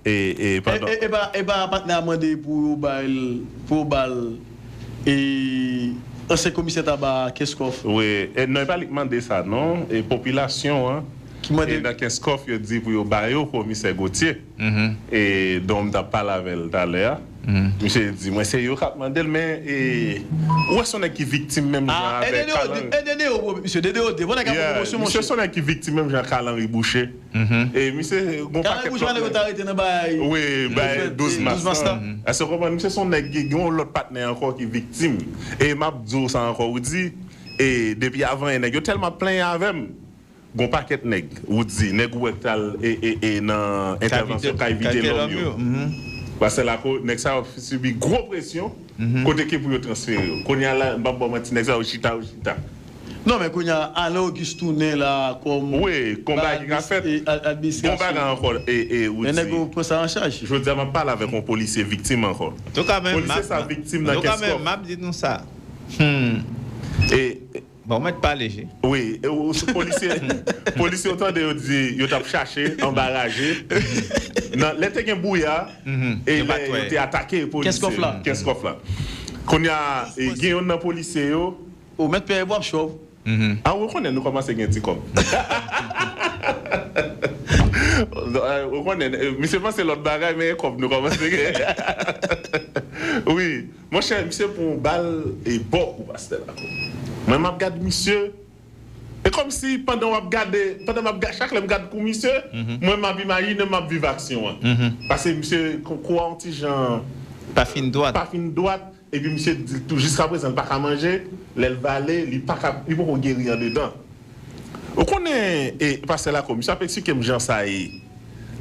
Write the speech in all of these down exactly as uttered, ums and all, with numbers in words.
E, e pandan. E, e, e pa, e pa patnè a mande pou yo ba l, pou yo ba l, e, ansyen komisè Taba Kenskòf. Wi, e, non, e pa li k mande sa, non. E popilasyon an, ki mande. E nan Kenskòf, yo di pou yo ba yo komisè Gauthier. E, dont m t ap pale avè l talè a. Misye di, mwen, se yo k ap mande l, men, e, ou wè se yon nèg ki viktim menm jan avèk Kalanri. E Dede Ode, bon, nèg ap pran pwomosyon, monchè. Misye se yon nèg ki viktim menm jan ak Kalanri Boucher. E misye, gon pakèt lòt nèg. Kalanri Boucher, nèg yo t arete nan bagay. Wi, bagay douz mas lan. Èske w konprann? Misye se yon nèg ki gen yon lòt patnè ankò ki viktim. E m ap di w sa ankò, Rudy, e depi avan yè, nèg yo tèlman ap plenyen avè m. Gon pakèt nèg, Rudy, nèg ou wè k t al, e, e, e nan entèvansyon k evite lòm yo. Pastè Lako, nèg sa yo ap sibi gwo presyon, kote ke pou yo transfere yo. Kounye a la, m p ap ba w manti, nèg sa yo chita, yo chita. Non, men kounye a, Alain Auguste tounen la kòm. Wi, kòm bagay ki ka fèt. Gon bagay ankò, e, e, Rudy. Men nèg yo pran sa an chaj. Jodi a, m ap pale avèk yon polisye viktim ankò. Polisye sa viktim nan Kenskòf. M ap di nou sa. E, Bon, ou mèt pale, je. Wi, e, ou, sou polisye, polisye, ou tande yo di, yo t ap chache, anba raje. Nan, lè te gen bouya, e lè yo te atake polisye. Kenskòf la. Kenskòf la. Kounye a, e, gen youn nan polisye yo. Ou mèt peye pou ap chòv. A, ou konnen nou kòmanse gen ti kòb. Ou konnen, e, misye panse lòt bagay, men e kòb nou kòmanse gen. Wi. Monchè, misye pran yon bal e bò kou pastè Lako. Mwen, m ap gad misye. E kòmsi pandan w ap gade, pandan m ap gade, chak lè m gad kou misye, mwen, m ap imajine m ap viv aksyon an. Paske misye, kou, kou a yon ti jan. Pa fin dwat. Pa fin dwat. Epi misye di l tou, jiska prezan, l pa ka manje. Lè l vale, li pa ka, li poko geri andedan. Ou konnen, e, pastè Lako, misye ap eksplike m jan sa ye.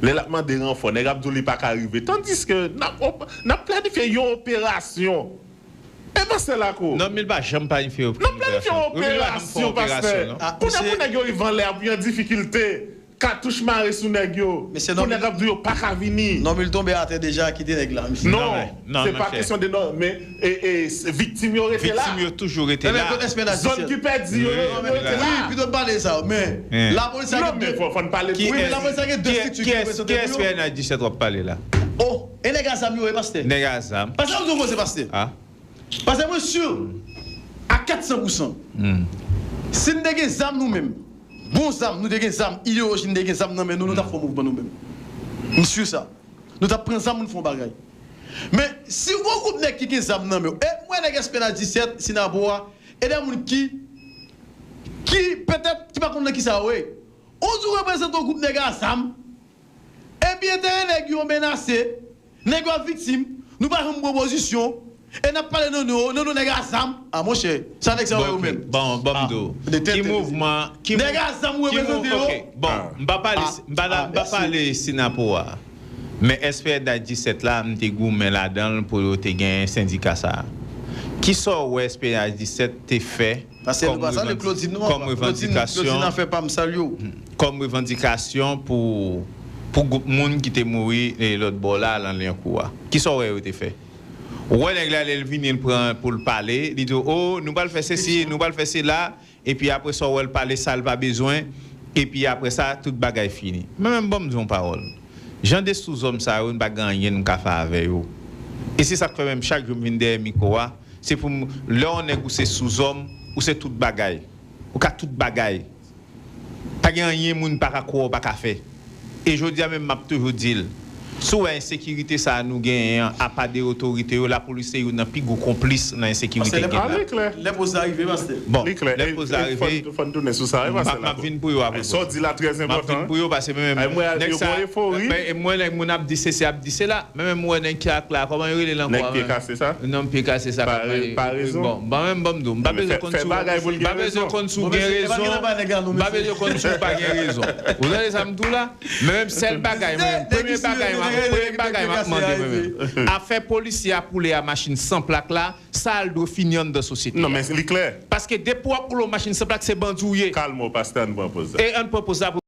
Lè l ap mande ranfò, nèg ap di w li pa ka rive. Tandiske n ap, n ap planifye yon operasyon. E pastè Lako. Non, men l pa janm planifye yon operasyon. N ap planifye yon operasyon, pastè. Kounye a pou nèg yo rive anlè a, pou y an difikilte, katouch mare sou nèg yo. Pou nèg ap di w yo pa ka vini. Nonm li tonbe atè deja, kite nèg la, mesye. Non, se pa kesyon de nonm, men, e, e, viktim yo rete la. Viktim yo toujou rete la. Zòn ki pèdi yo, yo rete la. Wi, pito n pale sa, men lapolis la gen de. Wi, men lapolis la gen de estrikti ki reprezante pou yo. Ki S P N H disèt w ap pale la? Oh, e nèg a zam yo ye, pastè. Nèg a zam. Pastè, m di w koze, pastè. Paske mwen si a kat san pou san, si n te gen zam nou menm, bon zam, nou te gen zam, ideoloji, n te gen zam nan men nou, nou t ap fè yon mouvman nou menm. M si sa. Nou t ap pran zam, nou fè yon bagay. Men, si w gon gwoup nèg ki gen zam nan men yo, e m wè nèg S P N H disèt, Sinapo a, e de moun ki, ki petèt, ki pa konn nan kisa yo ye. Ou di w reprezante yon gwoup nèg a zam, epi enterè nèg yo menase, nèg yo ap viktim, nou pa janm pran pozisyon, e n ap pale nan non yo, nan non nèg a zam. A monchè, sa nèg sa yo ye yo menm? Bon, ban m di w. Ki mouvman, ki mou-, nèg a zam ou reprezante yo? Ok, bon, m pa pale, m pa, m pa pale Sinapo a. Men S P N H disèt la, m te goumen ladan l pou yo te gen sendika sa a. Kisa w wè S P N H disèt te fè Pastè, nou pa salye Claudine, non, kòm revandikasyon, Claudine, Claudine afè pa m salye w. Kòm revandikasyon pou, pou gwoup moun ki te mouri, e, lòt bò la, nan Lyankou a. Kisa w wè yo te fè? Ou wè nèg la, lè l vini, l pran pou l pale, li di w, o, nou pral fè sesi, nou pral fè sela, epi apre sa, w wè l pale sa l pa bezwen, epi apre sa, tout bagay fini. Men, men, ban m di w yon pawòl. Jan de souzòm sa yo, n pa gen anyen n ka fè avè yo. E se sa k fè menm chak jou m vin dèyè mikwo a, se pou m, lè yon nèg ou se souzòm, ou se tout bagay. Ou ka tout bagay. Pa gen anyen moun pa ka kwè w pa ka fè. E jodi a menm m ap toujou di l, si w wè ensekirite sa a nou genyen an, apa de otorite yo, lapolis se youn nan pi gwo konplis nan ensekirite ki gen la. Lè poz la rive, pastè. Bon, lè poz la rive, fò n tounen sou sa, m ap vin pou yo apre. Sa w di la trè enpòtan. M ap vin pou yo, paske menm nèg sa, mwen, nèg moun ap di sesi, ap di sela. Men menm mwen nèg ki ak la, kòman yo rele l ankò? Nèg pye kase sa? Non, pye kase sa, pa, pa rezon. Bon, ban m, ban m di w, m pa bezwen konn si w, m pa bezwen konn si w gen rezon, m pa bezwen konn si w pa gen rezon. Ou tande sa m di w la? Men menm sèl bagay, men menm premye bagay, premye bagay m ap mande mwen menm. Afè polisye ap woule a machin san plak la, sa l dwe fini anndan sosyete a. Non, men li klè. Paske depi w ap woule yon machin san plak, se bandi w ye. Kalme w, pastè, ann pran poz la. E ann pran poz la pou